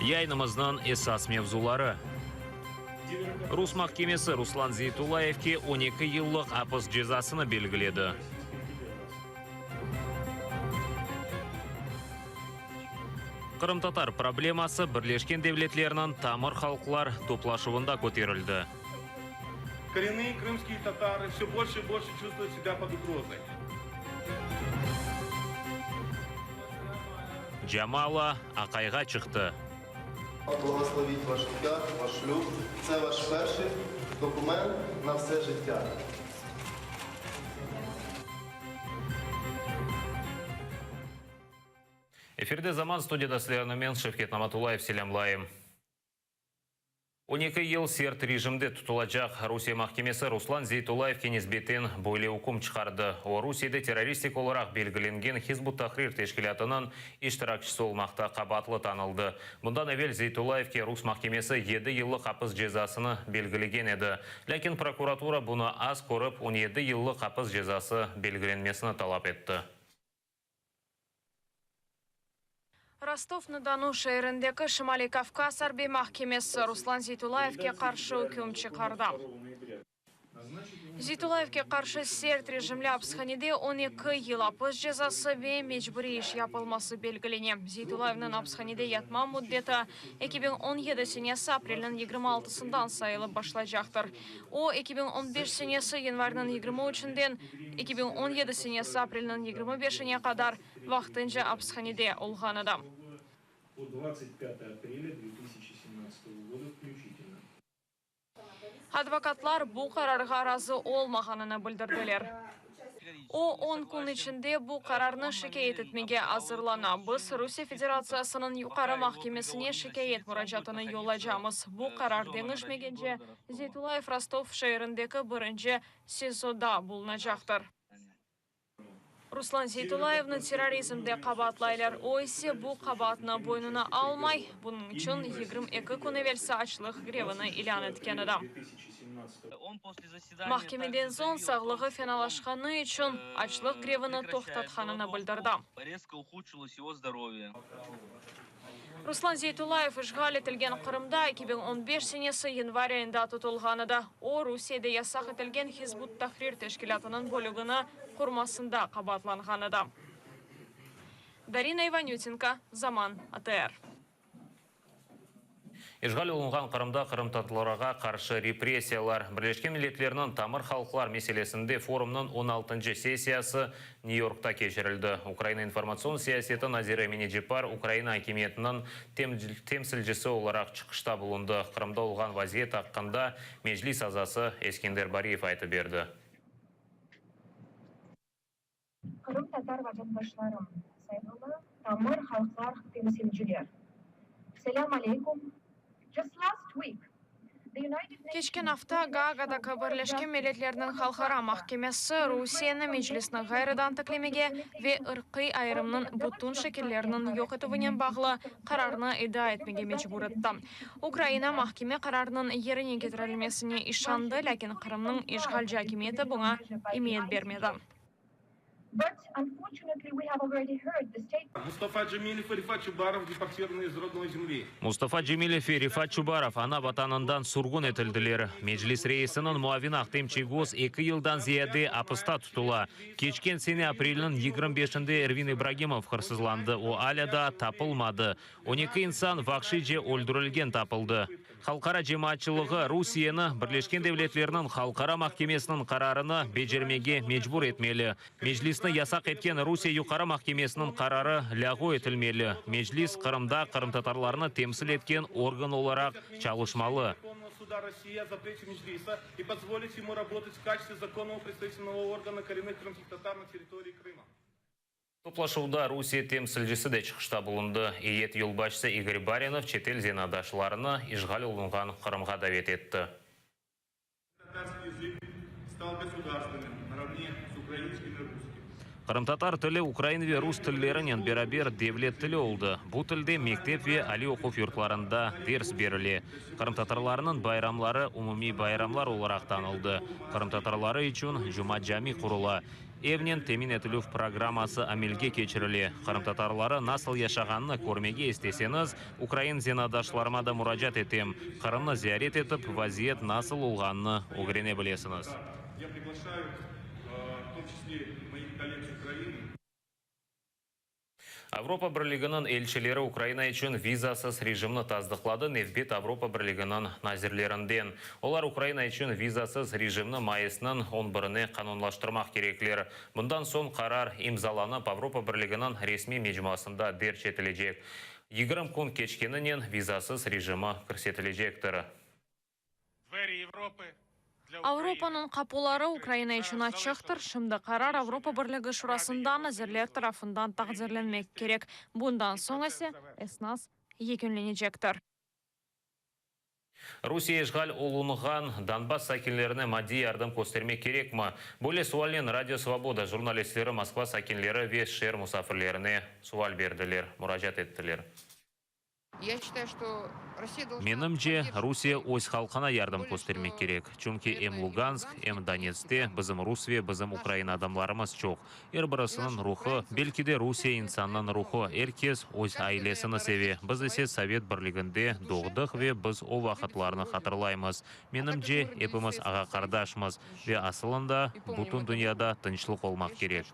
Yayınımıznıñ esas mevzuları. Rus mahkemesi Ruslan Zeytullayevke 12 yıllıq apis cezasını belgiledi. Qırımtatar probleması Birleşken Devletlerniñ tamır halqlar toplaşuvında köterildi. Korennıye krımskiye tatarı vse bolşe i bolşe çuvstvuyut sebâ pod ugrozay. Jamala aqayğa çıqtı. Благословить ваш никах, ваш шлюб. Це ваш перший документ на все життя. Efirde Zaman, studiyada sizlerni men, Şevket Namatullayev, selâmlayım. 12 yıl sert rejimde tutulacaq Rusiye mahkemesi Ruslan Zeytullayevke nisbeten böyle üküm çıqardı. O, Rusiyede terroristik olaraq belgilengen Hizb ut-Tahrir teşkilâtınıñ iştirakçisi olmaqta qabaatlı tanıldı. Bundan evel Zeytullayevke rus mahkemesi yedi yıllıq apis cezasını belgilegen edi. Lâkin prokuratura bunı az körip, 17 yıllıq apis cezası belgilenmesini talap etti. Rostov-na-Donu şeerindeki Şimaliy Kavkaz arbiy mahkemesi Ruslan Zeytullayevke qarşı üküm çıqardı. Zeytullayevke qarşı sert rejimli apishanede 12 yıl apis cezası ve mecburiy iş yapılması belgilene. Zeytullayevniñ apishanede yatma müddeti 2017 senesi aprelniñ 26-sından sayılıp başlaycaqtır. O, 2015 senesi yanvarniñ 23-inden 2017 senesi aprelniñ 25-ine qadar vaqtınca apishanede olğan edi. Advokatlar bu qararğa razı olmağanını bildirdiler. O, on kün içinde bu qararnı şikâyet etmege azırlana. Biz Rusiye Federatsiyasınıñ Yuqarı mahkemesine şikâyet muracaatını yollaycamız. Bu qarar deñişmegence, Zeytullayev Rostov şeerindeki birinci SİZOda bulunacaqtır. Ruslan Zeytullayevni terrorizmde qabaatlaylar, o ise bu qabaatnı boynuna almay, bunıñ içün 22 kün evelsi açlıq grevini ilân etken edi. Mahkemeden soñ sağlığı fenalaşqanı içün açlıq grevini toqtatqanını bildirdi. Ruslan Zeytullayev işğal etilgen Qırımda 2015 senesi yanvar ayında tutulğan edi. O, Rusiyede yasaq etilgen Hizb ut-Tahrir teşkilâtınıñ bölügini qurmasında qabaatlanğan edi. Darina İvanütenko, Zaman, ATR. İşğal olunğan Qırımda qırımtatarlarğa qarşı repressiyalar, Birleşken Milletlerniñ tamır halqlar meselesinde forumnıñ on altıncı sessiyası Nyu-Yorkta keçirildi. Ukraina informatsion siyaseti naziri Emine Ceppar Ukraina akimiyetiniñ temsilcisi olaraq çıqışta bulundı. Qırımda olğan vaziyet aqqında Meclis azası Eskender Bariyev aytıp berdi. Qırımtatar vatandaşlarım, sayğılı tamır halqlar temsilciler, selâm aleykum! Just last week, the United Nations Keçken afta Gaagadaki Birleşken Milletlerniñ Halqara mahkemesi Rusiyeni Meclisni ğayrıdan tiklemege ve ırqiy ayırımnıñ bütün şekilleriniñ yoq etüvinen bağlı qararnı eda etmege mecbur etti. Ukraina mahkeme qararınıñ yerine ketirilmesine işandı, lâkin Qırımnıñ işğalci akimiyeti buña emiyet bermedi. But, unfortunately, we have already heard the state. Mustafa Cemilev ve Refat Çubarov deportirovanı iz rodnoy zemli. Mustafa Cemilev ve Refat Çubarov ana vatanından sürgün etildiler. Meclis reisiniñ muavini Ahtem Çiygoz eki yıldan ziyade apista tutula. Keçken sene aprelniñ 25-inde Ervin İbragimov hırsızlandı, o alâ daa tapılmadı. 12 insan vahşiyce öldürilgen tapıldı. Halqara cemaatçılığı Rusiyeni Birleşken Devletlerniñ Halqara mahkemesiniñ qararını becermege mecbur etmeli. Meclisni yasaq etken Rusiye Yuqarı mahkemesiniñ qararı lâğu etilmeli. Meclis Qırımda qırımtatarlarnı temsil etken organ olaraq çalışmalı. Toplaşuvda Rusiye temsilcisi de çıqışta bulundı. Eyyet yolbaşçısı İgor Barinov çetel zenaatdaşlarını işğal olunğan Qırımğa davet etti. Qırımtatar tili ukrain ve rus tillerinen beraber devlet tili oldı. Bu tilde mektep ve aliy oquv yurtlarında ders berile. Qırımtatarlarnıñ bayramları umumiy bayramlar olaraq tanıldı. Qırımtatarları içün Cuma Cami qurula. Evnen temin etilüv programması amelge keçirile. Qırımtatarları nasıl yaşağanını körmege isteseñiz, ukrain zenaatdaşlarıma da muracaat etem, Qırımnı ziyaret etip, vaziyet nasıl olğanını ögrene bilesiñiz. Avropa Birliginiñ elçileri Ukraina içün vizasız rejimni tasdıqladı, nevbet Avropa Birliginiñ nazirlerinden. Olar Ukraina içün vizasız rejimni mayısnıñ on birine qanunlaştırmaq kerekler. Bundan soñ qarar imzalanıp, Avropa Birliginiñ resmiy mecmuasında derc etilecek. Yigirmi kün keçkeninen vizasız rejimi kirsetilecektir. Avropanıñ qapuları Ukraina içün açıqtır. Şimdi qarar Avropa Birligi Şurasında nazirler tarafından taqdirlenmek kerek, bundan soñ ise esnas yekünlenecektir. Rusiye işğal olunğan Donbass sakinlerine maddiy yardım köstermek kerekmi? Böyle sualnen Radio Svoboda jurnalistleri Moskva sakinleri ve şeer musafirlerine sual berdiler, muracaat ettiler. Menimce, Rusiye öz halqına yardım köstermek kerek, çünki em Lugansk, em Donetskte bizim rus ve bizim ukrain adamlarımız çoq. Er birisiniñ ruhı, belki de Rusiye insannıñ ruhı, er kes öz ailesini seve, biz ise Sovet Birliginde doğdıq ve biz o vaqıtlarnı hatırlaymız. Menimce, epimiz ağa-qardaşmız ve asılında bütün dünyada tınçlıq olmaq kerek.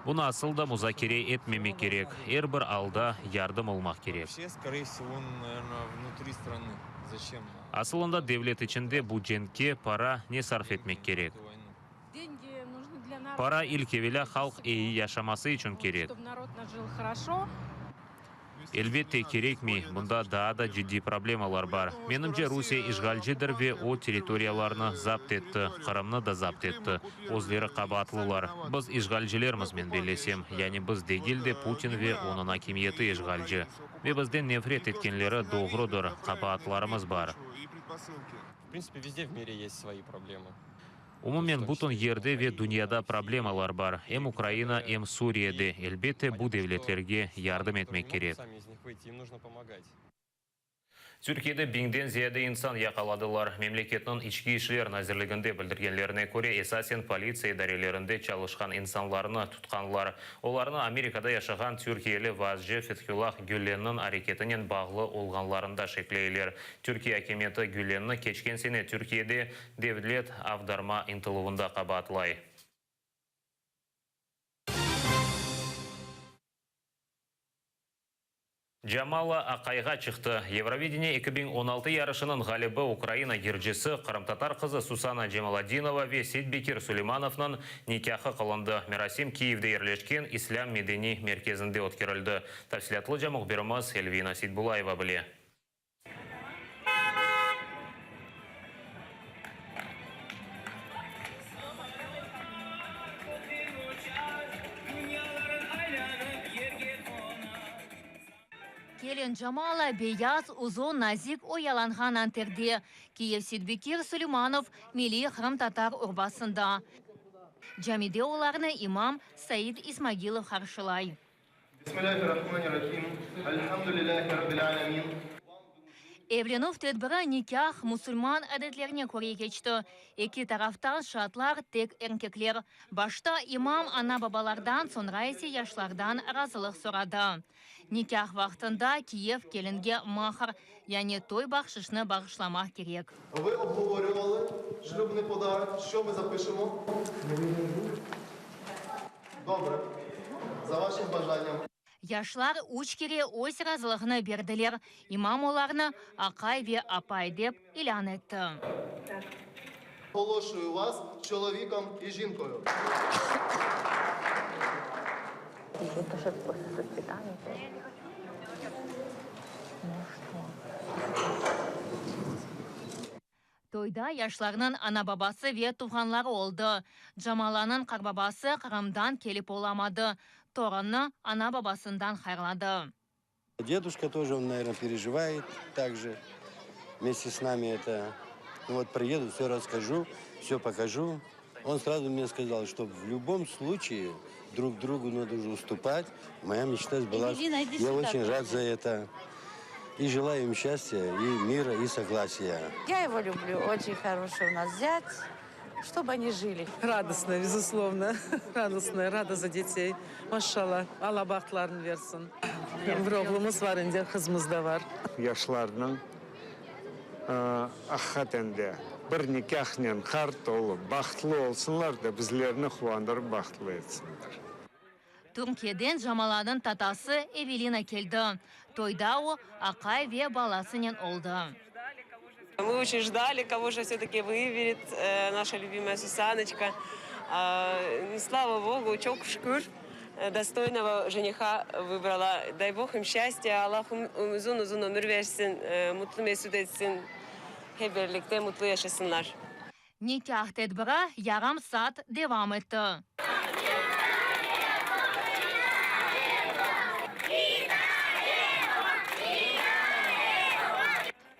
Bunı asıl da muzakere etmemek kerek, er bir alda yardım olmaq kerek. Asılında devlet içinde bu cenkke para ne sarf etmek kerek? Para ilk evelâ halq eyi yaşaması içün kerek. Elbette, kerekmey, bunda daa da ciddiy problemalar bar. Menimce, Rusiye işğalcidir ve o, territoriyalarnı zapt etti, Qırımnı da zapt etti. Özleri qabaatlılar. Biz işğalcilermiz, men bellesem. Yani biz degil de, Putin ve onıñ akimiyeti işğalci. Ve bizden nefret etkenleri doğrudır, qabaatlarımız bar. Umumen, bütün yerde ve dünyada problemalar bar, em Ukraina, em Suriyede. Elbette, bu devletlerge yardım etmek kerek. Türkiyede biñden ziyade insan yaqaladılar. Memleketniñ İçki işler nazirliginde bildirgenlerine köre, esasen politsiya idarelerinde çalışqan insanlarnı tutqanlar. Olarnı Amerikada yaşağan türkiyeli vaazcı Fethullah Gülenniñ areketinen bağlı olğanlarında şekleyler. Türkiye akimiyeti Gülenni keçken sene Türkiyede devlet avdarma ıntıluvında qabaatlay. Jamala aqayğa çıqtı. Eurovideniye 2016 yarışınıñ ğalibi Ukraina yırcısı, qırımtatar qızı Susana Cemaladinova ve Seytbekir Suleymanovnıñ nikâhı qılındı. Merasim Kiyevde yerleşken İslâm medeniy merkezinde ötkerildi. Tafsilâtlıca mühbirimiz Elvina Seytbulayeva bile. Kelin Jamala beyaz, uzun, nazik oyalanğan anterde, kiyev Seytbekir Suleymanov milliy qırımtatar urbasında. Camide olarnı imam Said İsmagilov qarşılay. Bismillahirrahmanirrahim. Elhamdülillahi Rabbil alemin. Evlenüv tedbiri nikâh musulman adetlerine köre keçti. Eki taraftan şaatlar tek erkekler. Başta imam ana-babalardan, soñra ise yaşlardan razılıq soradı. Nikâh vaqtında kiyev kelinge mahr, yani toy bahşışnı bağışlamaq kerek. Vı obgovorüvalı şlübnıy podarok, şço mı zapışemo? Dobre. Za vaşım bajanyam. Yaşlar üç kere öz razılığını berdiler. İmam olarnı aqay ve apay dep ilân etti. Oğolaşuyu vas çolovikom i jinkoyu. Toyda yaşlarnıñ ana-babası ve tuvğanları oldı. Camalanıñ qarbabası Qırımdan kelip olamadı, torunı ana-babasından hayırladı. Deduşka тоже, on, naverno, perejivaet tak же vmeste s nami eto. Nu vot priyedu, vse rasskajу, vse pokažu. On srazu mne skazal, çto v lyubom sluçaye drug drugu nado ustupat. Moya meçta sbılas. Ya oçen rad za eto. И желаю им счастья, и мира, и согласия. Я его люблю. Очень хороший у нас зять. Чтобы они жили. Радостная, безусловно. Радостная, рада за детей. Maşallah. Alla bahtlarını bersin. Bir oğlumız var endi, qızımız da var. Yaşlarnıñ aqiqaten de bir nikâhnen qart olıp, bahtlı olsunlar da, bizlerni quvandırıp bahtlı etsinler. Türkiyeden Jamalanıñ tatası Evelina keldi. Toyda o, aqay ve balasınen oldı. Мы очень ждали, кого же все-таки выберет наша любимая Сусаночка. Слава Богу, çoq şükür, достойного жениха выбрала. Дай Бог им счастья, Allah uzun-uzun ömür bersin, mutlu mesut etsin. Hep birlikte mutlu yaşasınlar. Nikâh tedbiri yarım saat devam etti.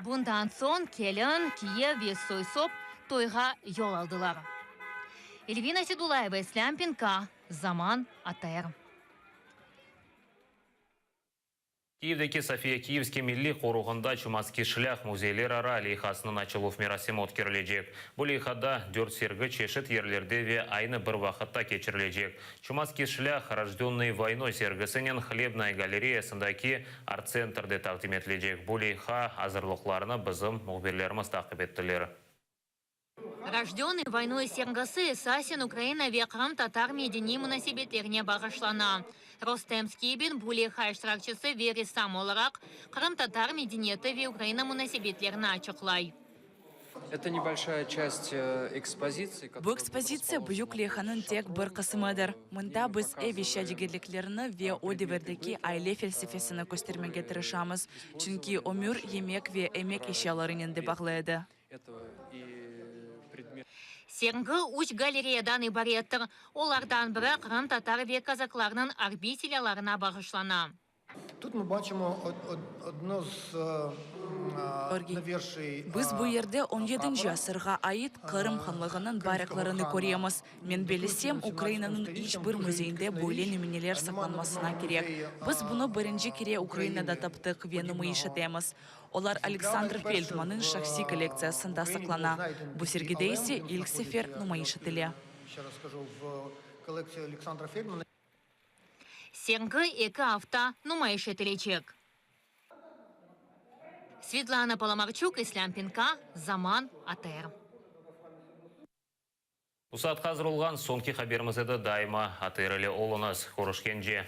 Bundan soñ kelin, kiyev ve soy-sop toyğa yol aldılar. Elvina Sedulayeva, İslâm Pinka, Zaman, ATR. Kyivdeki Sofiya Kiyevskiy milliy qoruğında Çumatskiy şlâh müzeylerara leyhasınıñ açıluv merasimi ötkerilecek. Bu leyhada dört sergi çeşit yerlerde ve aynı bir vaqıtta keçirilecek. Çumatskiy şlâh, rojdönnıy voynoy sergisinen Hlebnaya galereyasındaki Art-tsentrde taqdim etilecek. Bu leyha azırlıqlarını bizim mühbirlerimiz taqip ettiler. Rojdönnıy voynoy sergisi esasen Ukraina ve qırımtatar medeniy munasebetlerine bağışlana. Rustem Skibin bu leyha iştirakçisi ve ressam olaraq qırımtatar medeniyeti ve Ukraina munasebetlerini açıqlay. Bu ekspozitsiya büyük leyhanıñ tek bir qısımıdır. Mında biz ev eşya degerliklerini ve o devirdeki aile felsefesini köstermege tırışamız, çünki ömür yemek ve emek eşyalarınen de bağlı edi. Sergi üç galereyadan ibarettir. Olardan biri qırımtatar ve kazaklarnıñ arbiy silâlarına bağışlana. Biz bu yerde on yedinci asırğa ait Qırım hanlığınıñ bayraqlarını köremiz. Men bellesem, Ukrainanıñ iç bir müzeyinde böyle nümüneler saqlanmasına kerek. Biz bunı birinci kere Ukrainada taptıq ve numayış etemiz. Olar Aleksandr Feldmannıñ şahsiy kollektsiyasında saqlana, bu sergide ise ilk sefer numayış etile. Sergi eki afta numayış etilecek. Svetlana Palamarçuk, İslâm Pinka, Zaman, ATR. Bu saatqa azır olğan soñki haberimiz edi. Daima ATR ile oluñız. Körüşkence.